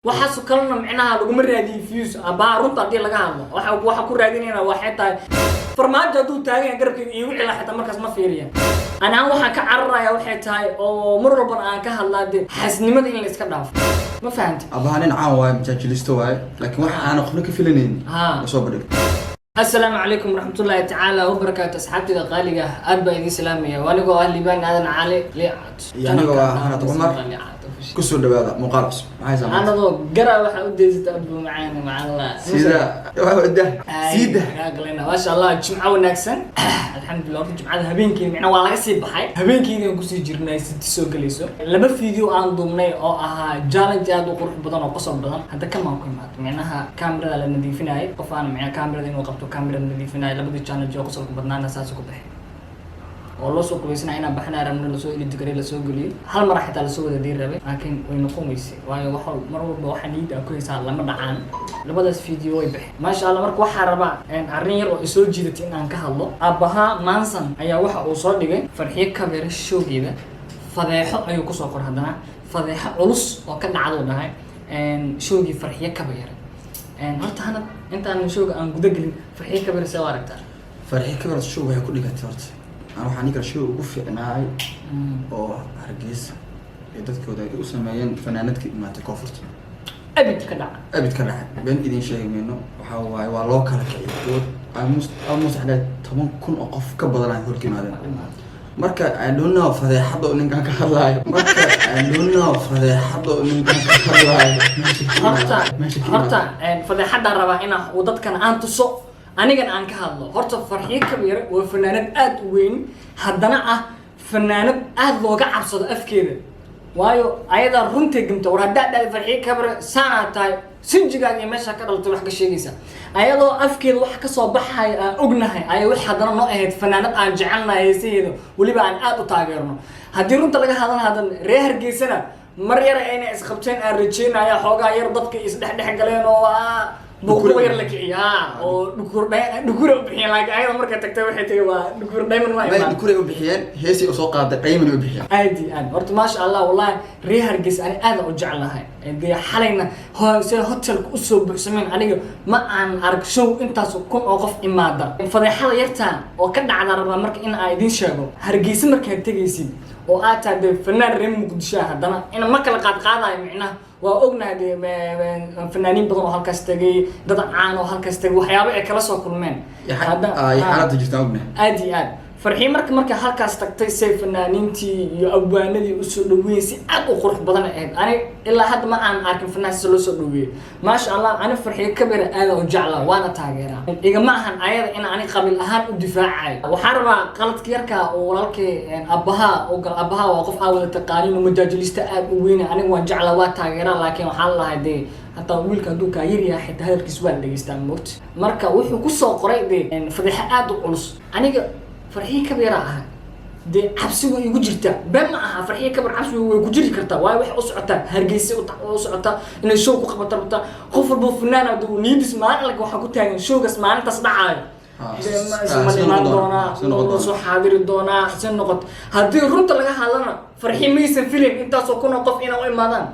Waxaasoo kalena micnaha laguma raadiyo views abaa. Runta haddii laga hadlo, waxa ku raadinayna waxay tahay Farmaajo hadduu taagan yahay garabkayga iigu cila, xitaa markaas ma fiiriya. Ani ahaan waxaan ka cararaya waxay tahay oo mar walbana aan ka hadlaa dee xaasnimada in la iska dhaafo, ma fahamti? Abaha nin caan waaye, majaajilisto waaye, laakiin waxa aanan qofna ka filanaynin soo bandhig. Asalaamu calaykum waraxmatullaahi tacaala wabarakaatu. Asxaabtida qaaliga ah, aad baa idiin salaamaya. Waa anigoo ah Liibaan Aadan Cali Liicat. Iyo anigoo ah Hanad Cumar. Kusoo dhawaada muuqaal cusub. Maxay samaysay? Anadoo garaa waxaa u deysata abu macaan macaan. Sida da siida. Galena, maasha Allah, jimco wanaagsan. Alxamdulillah. Horta jimcada habeenkii micna waa laga sii baxay, habeenkeydii aan kusii jirnay siti soo gelayso. Laba video aan duubnay oo ahaa challenge aad u qurux badan oo qosol badan, hadda kamaan ku imaado. Micnaha kamerada la nadiifinayay, qof aan micnaha kamerada inuu qabto kamerada nadiifinayay. Labadii challenge oo qosolka badnaana saas ku baxay oo loo soo qubaysanaya inaan baxnaa rabno, lasoo edit garay, lasoo geliyay. Hal mar xitaa lasoo wada diiri rabay, laakiin way noqon weysay, waayo waxa mar walba waxa niyadda aan ku haysaa lama dhacaan. Labadaas video way baxeen, maasha Allah. Marka waxaa rabaa arrin yar oo isoo jiidatay in aan ka hadlo. Aabbahaa Manson ayaa waxa uu soo dhigay Farxiyo Kabeere showgeeda fadeexo ayuu kusoo qoray. Haddana fadeexo culus oo ka dhacduu dhahay showgii Farxiyo Kabeere. Horta Hanad, intaan showga aan guda gelin, Farxiyo Kabeere see u aragtaa? Farxi Kabar show waxay ku dhigatay, horta aan waxaan dhihi karaa show ugu fiicnaay oo Hargeysa ee dadkooda ay u sameeyeen fanaanad ka imaatay koonfurta abid ka dhaca. Abid ka dhacay, been idin sheegi mayno. Waxaa waaye waa loo kala kiciyay, almost waxaa 10,000 oo qof ka badan ay horka yimaadeen. Marka I don't know fadeexada oo ninkan ka hadlaayo. Marka I don't know fadeexada oo ninkan ka hadlaayo meesha ka Horta meesha ka horta imaatay. Fadeexadaan rabaa inaan uu dadkan aan tuso, anigana aan ka hadlo. Horta Farxiyo Kabyare waa fanaanad aad u weyn, haddana ah fanaanad aad looga cabsado afkeeda, waayo ayadaa runta gamta. War haddaa dhahay "Farxiyo Kabyare saanaa tahay", sinjigaaga iyo meesha ka dhalatay wax ka sheegaysa, ayadoo afkeeda wax kasoo baxaya aan ognahay, ayay wax haddana noo ahayd fanaanad aan jecelnahay, heesaheeda weliba aan aad u taageerno. Haddii runta laga hadlan, hadan reer Hargeysana mar yara ayna isqabteen aan rajeynaya, xoogaa yar dadka isdhexdhex galeen oo buuqbuuq yar la kiciy ha oo dhukur dhukura u bixiyeen, laakiin ayada markay tagtay waxay tagi waa dhukur diamond waa May imaan. Dhukuray u bixiyeen, heesay u soo qaaday, dhayman u bixiyeen. Aad iyo aad. Horta maasha Allah, wallahi reer Hargeysa ani aad u jeclahay. Dee xalayna se hotelka usoo buuxsameen, aniga ma aan arag show intaas kun oo qof imaada. Fadeexada yartaan oo ka dhacda rabaa marka in aan idiin sheego. Hargeysa markaad tegaysid oo aad tahay dee fanaan reer Muqdisho ah, haddana in ma kala qaad qaadayo, micnaha waa ognahay dee fanaaniin badan oo halkaas tegay, dad caan oo halkaas tegay, waxyaabo ay kala soo kulmeen. Iyo xaaladda jirtaan ognahay. Aad iyo aad. Farxii marka halkaas tagtay, say fanaaniintii iyo abwaanadii usoo dhaweeyey si aad u qurux badan ay ahayd. Ani ilaa hadda ma aan arkin fanaan sida loo soo dhaweeyey, maasha Allah. Ani Farxiyo Kabira aada u jeclaa, waana taageeraa. Igama ahan ayada in ani qabiil ahaan u difaacayo. Waxaan rabaa qaladka yarka oo walaalkay abbaha oo gal. Abbaha waa qof aa wada taqaanin oo majaajilista aad u weyna. Aniga waan jeclaa, waa taageeraa, laakiin waxaa la lahay dee hataa wiilka hadduu kaa yar yahay, xitaa hadalkiis waa la dhegeystaa, moogta. Marka wuxuu kusoo qoray dee fadeexo aad u culus. Aniga Farxiyo Kabiraa ahay, dee cabsi way igu jirtaa, been ma aha. Farxiyo Kabar cabsi way ku jiri kartaa, waayo waxay u socotaa Hargeysa, u socotaa inay show ku qabato rabtaa. Qof walbo fanaan ah niyadiis maalin alka waxaa ku taagan showgaas maalintaas dhacaayo. Dee ma si imaan noqon doonaa, si noqon loo doonaa. soo xaadiri doonaa, si noqoto. Haddii runta laga hadlana, Farxi maysan filin intaasoo kun oo qof inay u imaadaan.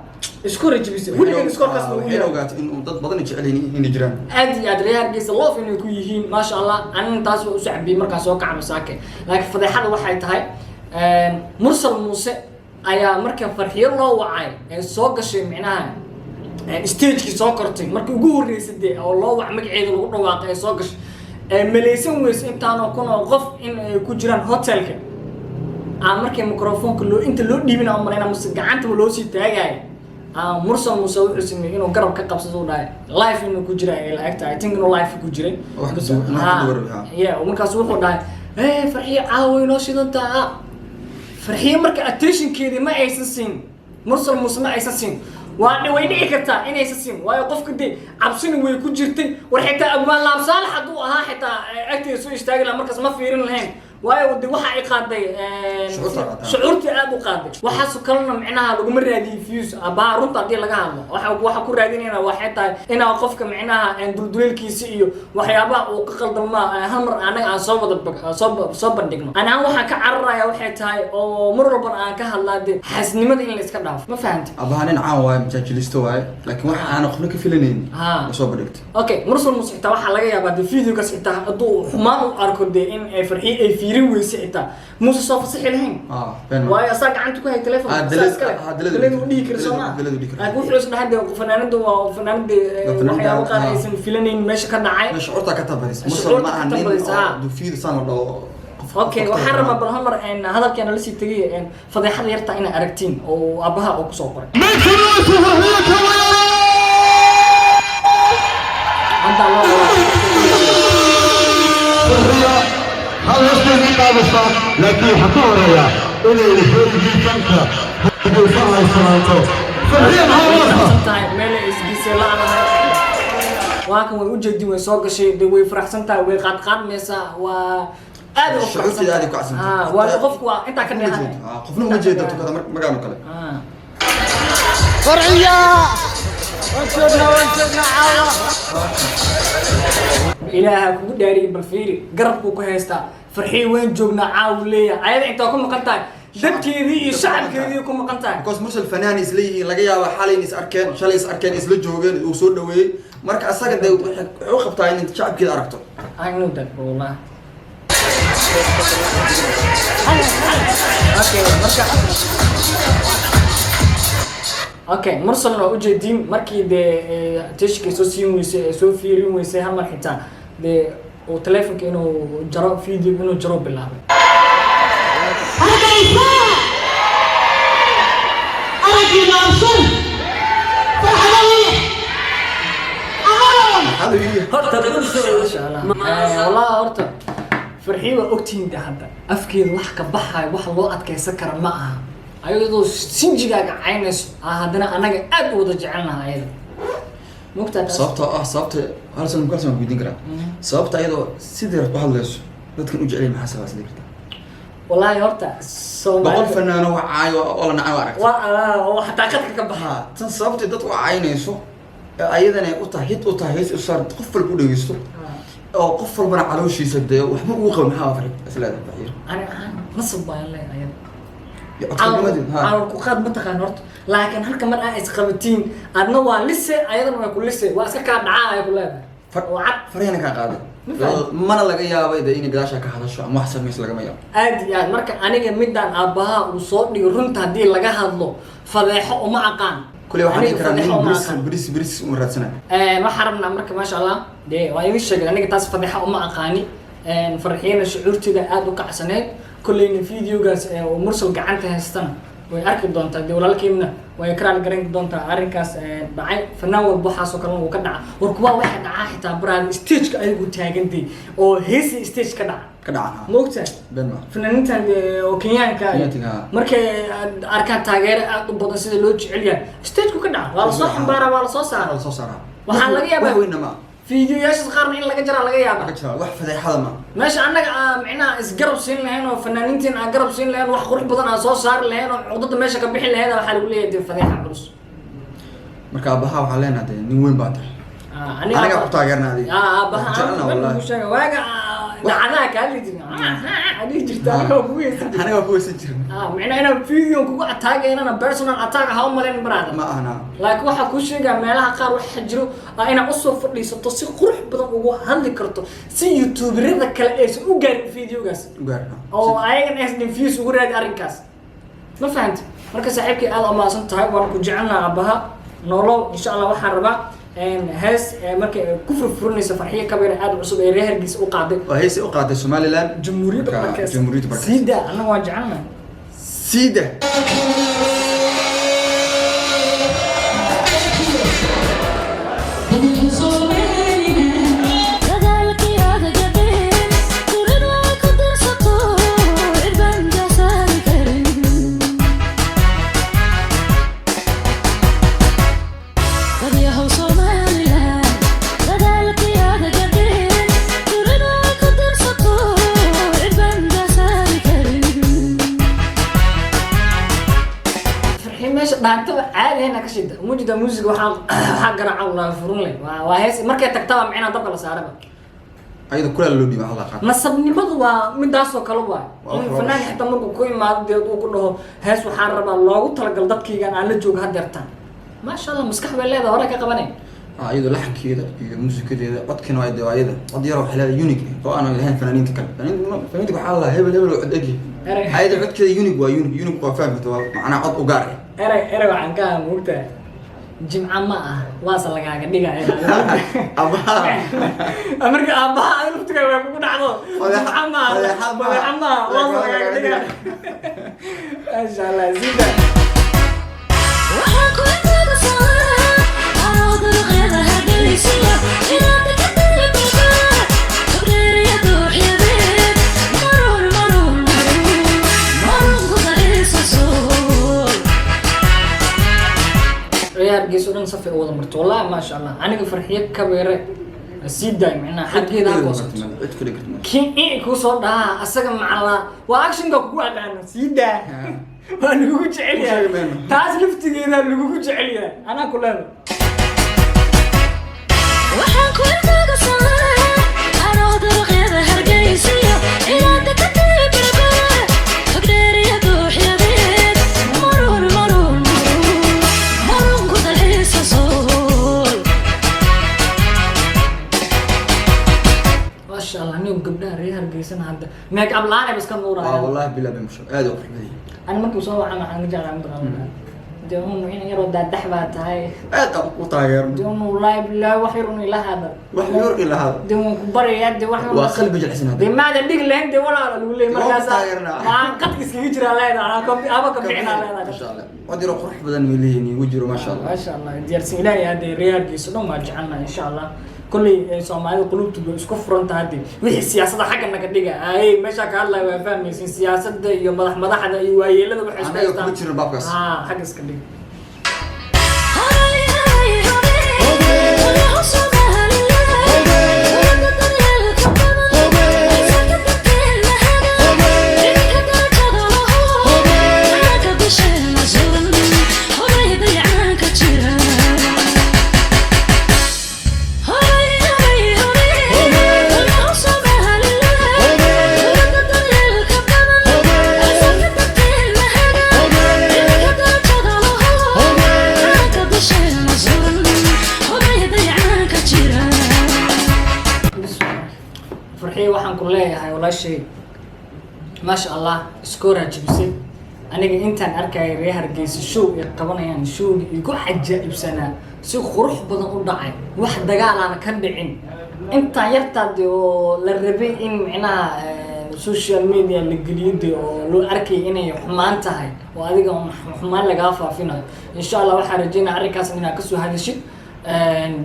Isku rajibisay weligan iskoorkaas lagu Waxay yahay. ogaatay in uu dad badan jecel yihiin inay jiraan. Aad iyo aad. Reer Hargeysa loof inay ku yihiin, maasha Allah. Anin taas waa u sacbiyey markaan soo kaca masaake. Laakiin fadeexada waxay tahay, Mursal Muuse ayaa marka Farxiyo loo wacay ee soo gashay, micnaha stagekii soo kortay markii ugu horreysay dee oo loo wac magaceeda lagu dhawaaqay ee soo gashay, ee malaysan weyse intaanoo kun oo qof in ay ku jiraan hotelka. Aan markii microphoneka loo inta loo dhiibin aan malayna mase gacantaba loo sii taagayo, Mursal Muuse wuxuu sameeyey inuu garab ka qabsado, u dhahay live inuu ku jira ay la eg tahay. I think inuu live ku jiray. Wax ka inuu wax ka duwan, ha. Yeah, markaas wuxuu dhahay, "Hey, Farxiyo, caawa inoo shidantaa." Farxiyo marka attentionkeedii ma aysan siin Mursal Muuse, ma aysan siin. Waa way dhici kartaa inaysan siin, waayo qofka dee cabsina way ku jirtay. War xitaa Abwaan Laab Saalax hadduu ahaa, xitaa agteeda soo istaagi lahaa, markaas ma fiirin lahayn. Waayo de waxa ay qaaday Shucuurta qaaday. Shucuurtii aad u qaaday. Waxaasoo kalena micnaha laguma raadiyo views. Abaha, runta haddii laga hadlo, waxa ku raadinayna waxay tahay inaa qofka micnaha dulduleelkiisa iyo waxyaabaha uu ka qaldama hal mar anaga aan soo wada soo bandhigno. Ani ahaan waxaan ka cararaya waxay tahay oo mar walbana aan ka hadlaa de xaasnimada in la iska dhaafo. Ma fahamti? Abaha nin caan waaye, majaajilisto waaye, laakiin waxa aan qofna ka filanaynin Ha. ma soo bandhigto. Okay, Mursal Muuse xitaa waxaa laga yaabaa de videogaas xitaa hadduu xumaan u arko de in ay Farxiyo ay fiirin weyse, xitaa muuse soo fasixi lahayn. Ah, been ma. Waayo asaa gacanta ku hay telefoon. Ah, asaa iskale. ah, delete delete u dhihi kara soo ma? Delete u dhihi kara. Laakiin wuxuu is dhahay de fanaanada waa fanaanada Waa fanaanada, waxyaabo qaar ah. aysan filanayn meesha ka dhacay. Meesha shucuurta ka tabaris. Mursal Shucuurta ma ka aha nin tabarisa, oo ha. dufiida saan la dhaho Okay, qof waxaan kale rabaa bal hal mar hadalkeena lasii tegay fadeexada yarta inaa aragtiin oo aabbaha oo kusoo qoray. Hadda loo qoraa. Hal heestay qaadaysaa, laakiin waxaa ka horeeya inay hoygii fanka Hargeysa ay salaanto Farxiya. Maxaa Way waasa faraxsan tahay, meel ay isgisay la-nahay. Waa kan, way ujeedin, way soo gashay de, way faraxsan tahay, way qaadqaadmaysaa, waa aad u faraxsan. Shucuurteeda aad ay ku kacsan tahay. Ah, waa qofku waa intaa ka Qofna uma dheehan. jeedo. Ah, qofna uma jeedo tukada markaan oo kale. Ah. Farxiya, waan joognaa, waan joognaa caawa. Ilaaha kugu dhaariyay, bal fiiri garabkuu ku haystaa Farxii. "Waan joognaa caawu," leeyahay. Ayada intaa ku maqan tahay, dadkeedii iyo shacabkeedii ku maqan tahay. Because Mursal fanaan is leeyihiin, laga yaaba xalay is arkeen, shalay is arkeen, isla joogeen, uu soo dhaweeyey. Marka asaga dee wuxuu qabtaa in shacabkeeda aragto. I know that, bro, wallah. Okay, marka okay, Mursalna waa ujeediin markii dee tishkii soo siin weysay ee soo fiirin weysay, hal mar xitaa dee uu telefonka inuu jaro, video inuu jaro bilaabay. Hargeysa, araggiina arsan farxadaiya amaron. Maxaa lagu yidhi? Horta bulsho. Masha Allah. Wallahi horta Farxii waa ogtihiin de, hadda afkeeda wax ka baxayo wax loo adkeysan kara ma aha. Ayadoo sinjigaaga caynayso ah, haddana anaga aad u wada jecelnaha ayada. Mogtaa taas? Sababtoo ah, sababta hal san ku weydiin karaa, sababta ayadoo sidii rabto u hadlayso dadkan u jecel, maxaa sabab isla kartaa? Wallahi horta 100 Soomaalida fanaano wax caayo oo la nacay waa aragtay. Waa oo xataa qadka ka baxa. Ha, tan sababtay dadku u caynayso ee ayadana ay u tahay hit, u tahay hees u saar, qof walba u dhegeysto oo qof walbana calooshiisa dee waxba ugu qabo, maxaa farxi isleedahay Farxiyo? Ani ahaan nasab baan leeyahay ayada. Iyo codkarnimadeed, ha. Calool ku qaad ma taqaan horta, laakiin halka mar aa isqabatiin, adna waa lise, ayadana waa ku lise, waa iska kaa dhacaa ay ku leedahay. Oo cad. Farxiyana kaa qaaday. Ma fahmi. Mana laga yaabay de inay gadaasha ka hadasho ama wax samayso, lagama yaabo. Aad iyo aad. Marka aniga midaan aabbaha uu soo dhigo, runta haddii laga hadlo, fadeexo uma aqaan. Kuley waxaan dhihi Aniga karaa nin fadeexo uma bris aqaan. bris bris uma raadsanayo. Waxaan rabnaa marka, maasha Allah, dee waa idin sheegay, aniga taas fadeexa uma aqaani. Farxiyana shucuurteeda aad u kacsaneyd. Kolleyna videogaas oo Mursal gacanta haystana way arki doontaa dee, walaalkiina way karaal garan doontaa arrinkaas dhacay. Fanaan walba waxaasoo kalena wuu ka dhaca. War kuwaa waxaa dhacaa xitaa baraada stageka ayagu taagantay oo heesi stage ka dhaca. Ka dhacan, ha. Ma ogtahay? Been ma. Fanaaniintan oo Kenyaanka Kenyaanka, ha. markay arkaan taageero aad u badan, sida loo jecel yahay, stageku ka dhaca, waa lasoo xambaaraa, waa lasoo waa saaraa. la soo saaraa. Waxaa laga yaabaa wax weynna ma. Fiidiyoyaashaas qaarna in laga jaraa laga yaabaa. Laga jiraa wax fadeexada ma. Meesha annaga aa micnaha isgarab siin lahayn oo fanaaniintiin aan garab siin lahayn, wax qurux badan aan soo saari lahayn oo cuqdada meesha ka bixin lahayn, waxaa lagu leeyahay dee fadeexa culus. Marka aabbaha waxaan leenahay dee nin weyn baa tahay. Ah, aniga anigaa ku taageerna adiga. Ah, aabbaha Waan jecelnahay aan wallahi. ku sheega waaga dhacdaha kaa dhihi jirta, dhihi jirta, aniga waa kugu heesan jirta. Aniga waa ku weysan jirna. Ah, micnaha inaan video kugu attackaynana, personal attack ha u malayn, brother. Ma ahna. Laakiin waxaa kuu sheegaa meelaha qaar waxaa jiro inaad usoo fadhiisato, si qurux badan ugu hadli karto, si youtuberada kale aysan u gaarin videogaas ugaar oo ayagan aysan views ugu raadi arrinkaas. Ma fahanti? Marka saaxiibkii aad umahadsan tahay, waan ku jecelnaha aabbaha, nolow insha Allah. Waxaan rabaa hees markay ku furfurinaysa Farxiyo Kabeer aad u cusub ee reer Hargeysa u qaaday. Waa heesay u qaaday Somaliland. Jamhuuriyadda Marka, Barkees. Jamhuuriyadda Barkees. Siida annaga waan jecelnahay. Siida. Dadaalkii aad gabeen turidu ay ku darsato cirbaan gasaari karin. Dadyahow Somaliland, dadaalkii aad gabeen turidu ay ku darsato cirbaan gasaari. Dhaantaba caadi ahayna ka shida mujida music. Waxaa garaaca la furun leh. Waa hees markay tagtaba micnaa dabka la saaraba. Ayada kulaal loo dhiiba hadla qaad. Nasabnimadu waa midaasoo kale waay. Waa in wax loo fanaan dhashay. Xitaa markuu ku imaado dee uu ku dhaho hees waxaan rabaa loogu talagal dadkaygan aan la joogo hadeertaan. Maasha Allah, maskax bay leedahay, hore ka qabanay. Ah, iyadoo laxankeeda iyo muusikadeeda, codkana waa dee waa iyada cod yar, waxay leedahay unique oo aanan lahayn fanaaniinta kale. Fanaaniinta waxaa la lahaa hebel hebel oo cod egyahay. Erey. Ayada codkeeda unique waa, unique waa fahmi karta, waa macnaha cod u gaar ah. Erey waxaan ka moogtahay jimca ma ah, waase lagaaga dhigaya. Abaha. Marka aabbaha ay laftiga way kugu dhacdo. Jimca ma ah. Fadeexad ma aha. Fadeexad ma ah, waase lagaaga dhigaya. Maasha Allah, sida Waxaan ku intaga saaraa anoo dariiqyada hargeysiya inaad ka dalbada togdheeriya dooxyadeed maruun maruun maruun maruun ku dalxiisa sool. Ciyaar gees oo dhan safay u wada marto, wallahi maasha Allah. Aniga Farxiyo Kabeere sii daay, micnaha xaggeeda ha goosato. Cid ku dhigi karta. Kii i kuu soo dhahaa asaga macala waa actionka kugu aqaano, sii daa, waa lagugu jecel yahay. Sheegi mayno. Taas laftigeeda lagugu jecel yahay, anaa ku leedahay. Waxaan ku intaga saaraa anoo dariiqyada hargeysiya inaad ka dalbada togdheeriya dooxyadeed maruun maruun maruun maruun ku dalxiisa sool. Maasha Allah, anigu gabdhaha reer Hargeysana hadda make up la'aan ay iska Waa nuurayaan. Wallahi bilaa bay musho aad u qurux badan yihiin. Ani markuu soo waca maxaan ka jeclaa mataqaanaa? Dee un in yaroo daadax baa tahay. Aad aan u taageerno. Dee un wallaahi bilaahi wax yar un ila hadal. Wax yar ila hadal. Dee waan ku baryayaa, dee wax yar. Waa qalbi jilicsan hadda. Dee maadan dhigi lahayn, dee walaala lagu leeyay. Dee waan ku markaas taageernaa. waan qadka iskaga jiraa leedahay, aba ka bixinaa leedahay. Masha Allah, cod yaroo qurux badan way leeyihiin igu jiro, maasha Allah. Maasha Allah, diyaarsan ilaahay. Hadee reer Hargeysa dhan waa jecelnahay insha Allah. Kolley Soomaalida qulubtoodu way isku furan tahay. Hadee wixii siyaasadda xagga naga dhiga ay meesha ka hadlaya waa fahmaysin, siyaasadda iyo madax madaxda iyo waayeelada waxay isku Annaga haystaan. kuma jirno baabkaas. Ah, xagga iska dhig. Horay horay horay horay Somaliland dowladda daryeelka badan aysanka dadkeena haga idinka darajada laho calanka dusheena suran horay dayacaanka jira. Horay horay horay horay Somaliland dowladda daryeelka badan aysanka dadkeena haga idinka darajada laho calanka dusheena suran horay dayacaanka jira. Farxiyo, waxaan ku leeyahay walaashay, maasha Allah, iskooraa jibisay. Aniga intaan arkaya reer Hargeysa show ay qabanayaan, showga igu cajaa'ibsanaa, si qurux badan u dhacay, wax dagaal aan ka dhicin, intaan yartaa dee oo la rabay in micnaha social media la geliyo dee oo loo arkay inay xumaan tahay oo adiga un xumaan lagaa faafinayo. Insha Allah waxaan rajeynaya arrinkaas inaad kasoo hadashid.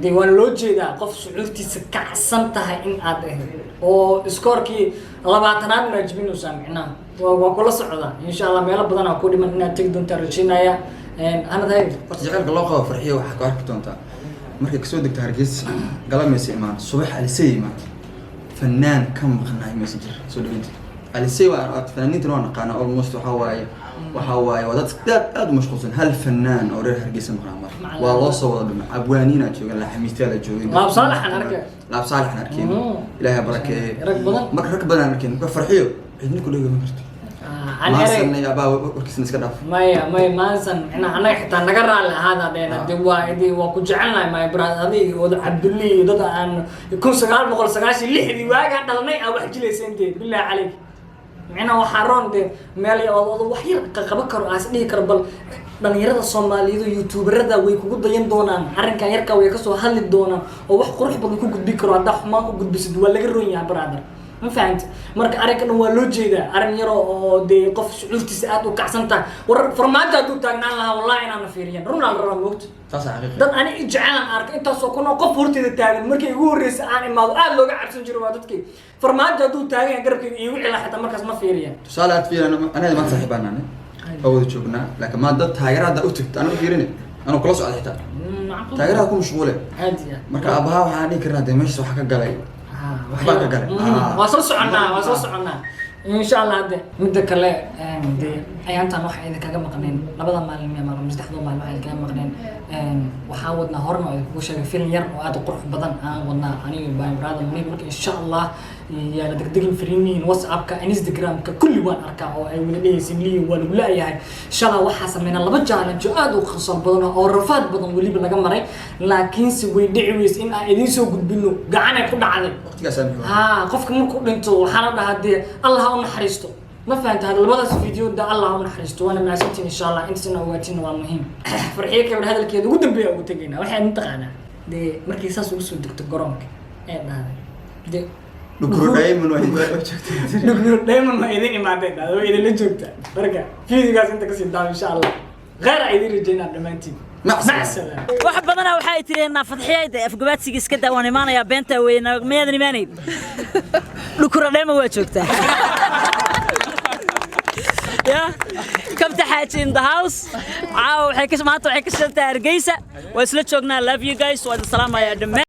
Dee waa loo jeedaa qof shucuurtiisa kacsan tahay in aad ahayd oo iskoorkii 20aad naa jibinaysaa, micnaha waa kula socdaa. Insha Allah meelo badan aa ku dhiman inaad tegi doontaa rajeynaya. Anad hay. Horta jacaylka loo qabo Farxiyo waxaa ku arki doontaa markay kasoo degto Hargeysa, galamaysa imaan, subax Alisey imaata, fanaan ka maqnaay maysa jir soo dhaweynta Alisey. Waa fanaaniintana waa naqaana, almost waxaa waaye waa dad aad aad u mashquulsan. Hal fanaan oo reer Hargeysa maqnaa mar waa loo soo wada dhumay. Abwaaniinaa joogan, laxamiistayaala joogin. Laab Saalaxan arkay. Laab Saalaxan arkeen. Ilaahay ha barakeeye. Rag badan. Marka rag badan arkeen. Marka Farxiyo cidna ku dhegi ma karto. Ah, ani erey Maasan abaa warkiisna iska dhaaf. Maya maya, maansan micnaha annaga xitaa naga raalli ahaada dheena. De waa idi, waa ku jecelnahay my brother, adiga wada Cabdulli iyo dad aan 1996dii waagaa dhalnay aa wax jilaysa intee. Billahi caleyk, micnaha waxaa roon dee meel oo wax yar qaban karo aas dhihi karo, bal dhalinyarada Soomaaliyeed oo youtuberada way kugu dayan doonaan, arrinkan yarka way kasoo hadli doonaan oo wax qurux badan ku gudbi karo. Haddaa xumaan ku gudbisid waa laga roon yahay, brother, ma fahamti? Marka arrinkan dhan waa loo jeedaa, arrin yaro oo dee qof shucuurtiisa aad u kacsan tahay. War Farmaajo hadduu taagnaan lahaa, wallahi inaana fiiriyan, runaa la rabaa moogta. Taas xaqiiqi. Dad ani i jecelaan arka intaasoo kunoo qof horteeda taagan markii igu horreysay aan imaado aad looga cabsan jiro waa dadkii. Farmaajo hadduu taagan yahay garabkayga iigu cila xitaa markaas ma fiiriyan. Tusaale aad fiirin, anaga maanta saaxiibaan nahay oo wada joognaa, laakiin maa dad taageera hadda u tagto anuu fiirin, anuu kula socda xitaa taageeraha ku mashquule. Aad iyo aad. Marka aabbaha waxaan dhihi karnaa dee meeshaas waxa ka galay, waxbaa ka galay. Waa soo soconnaa, waa soo soconnaa. Insha Allah. Hadde midda kale, dee ayaantan waxaa idinkaga maqneen labada maalin miya maalin, saddexda maalin waxaa idinkaga maqneen. Waxaan wadnaa, horena oo idinkugu sheegay, film yar oo aad u qurux badan aan wadnaa aniga by brother Munib. Marka insha Allah yaala degdegin. Fariimihin WhatsAppka, Instagramka, kulli waan arkaa oo ay wada dhehaysin liyo waa lagu laayahay. Insha Allah waxaa sameynaa laba challenge oo aad u qosol badan oo rafaad badan weliba laga maray, laakiinse way dhici weyse in aan idiin soo gudbino, gacanay ku dhacday. Waqtigaasaa muxuu? Haa, qofka markuu dhinto waxaa la dhahaa dee Allah ha u naxariisto. Ma fahanta? Hada labadaas video da Allah ha u naxariisto. Waana mahadsantiin. Insha Allah intaasna ogaatiin waa muhiim. Farxiyo Kabar hadalkeeda ugu dambeeya ugu tegaynaa. Waxay mataqaanaa dee markii saas ugu soo degto garoonka ee dhahday dee Dhukuro Diamond waa joogtay. Dhukuro Diamond waa idin imaadeen dhahday, waa idinla joogtaa. Marka videogaas inta kasii daawo. Insha Allah khayr aa idin rajeynaa dhammaantiin. Mac mac salaam. Wax badanaa waxay tireen Fadxiyayda afgabaadsiga iska daa, waan imaanayaa. Beentaa weyna, miyaadan imaanayn? Dhukura dheema waa joogtaa ya Kabta Xaaji in the house. Caawa waxay ka, maanta waxay ka shiltaa Hargeysa. Waa isla joognaa. Love you guys, waa idin salaamayaa dhammaan.